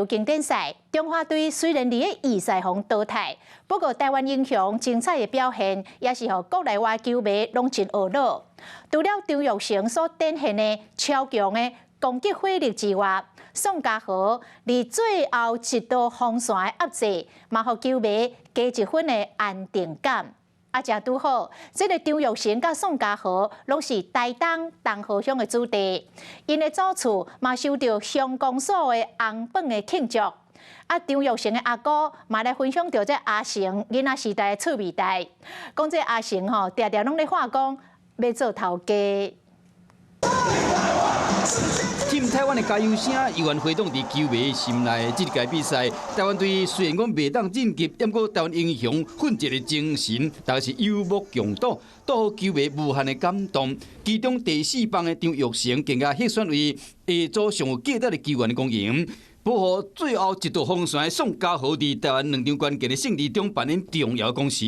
球經典賽，中華隊雖然佇咧預賽予淘汰，不過台灣英雄精彩的表現，也是予國內外球迷攏真懊惱。除了張育成所展現的超強的攻擊火力之外，宋家豪佇最後一道防線的壓制，嘛予球迷加一分的安定感。啊，正拄好，這个張育成佮宋家豪攏是台東東河鄉的子弟，𪜶的祖厝嘛受著鄉公所的紅榜的慶祝。啊，張育成的阿姑嘛來分享著這阿成囡仔時代的趣味代，講這阿成吼，定定攏咧喊講欲做頭家。 Team 台灣的加油聲猶原迴盪佇球迷心內。這屆比賽，台灣隊雖然講袂當晉級，毋過台灣英雄奮戰的精神，大家是有目共睹，都予球迷無限的感動。其中第四棒的張育成更加獲選為下組上有價值的球員的光榮。保護最後一道防線的宋家豪，佇台灣兩場關鍵的勝利中扮演重要功臣。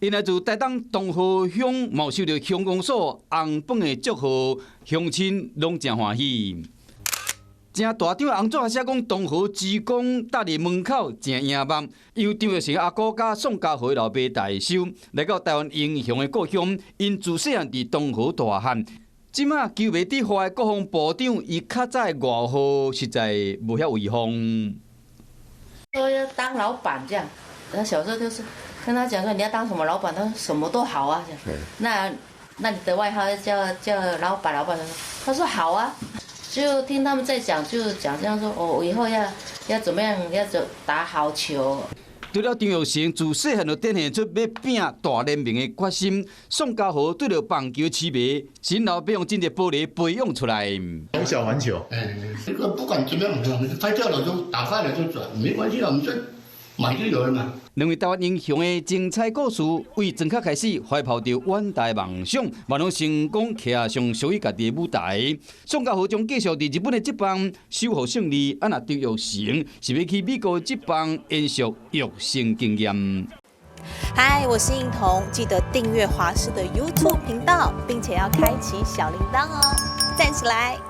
𪜶來自台東東河鄉，嘛受著鄉公所紅榜的祝賀，鄉親攏誠歡喜。誠大張的紅紙寫講東河之光搭佇門口誠贏目，由張育成阿姑佮宋家豪老爸代收，來到台灣英雄的故鄉，𪜶自細漢佇東河大漢。這馬球迷佇懷國防部長，伊較早的外號實在無遐威風。說要當老闆這樣，他小時候就是跟他講說你要當什麼老闆，他說什麼都好啊。那你的外號叫老闆，老闆他說好啊。就聽他們在講，就講這樣說，哦，以後要怎麼樣，要走打好球。除了張育成自細漢就展現出欲拼大聯盟的決心，宋家豪對著棒球痴迷，𪜶老爸用真濟玻璃培養出來。從小玩球，哎，這個不管怎麼樣，拍掉了就打壞了就轉，沒關係啦，我們這買就有了嘛。兩位台灣英雄的精彩故事，為莊腳開始懷抱著遠大夢想，嘛攏成功騎上屬於家己的舞台。宋家豪將繼續佇日本的職棒收穫勝利，啊，若張育成是欲去美國職棒延續育成經驗。嗨，我是應彤，記得訂閱華視的 YouTube 頻道，並且要開啟小鈴鐺哦，讚起來！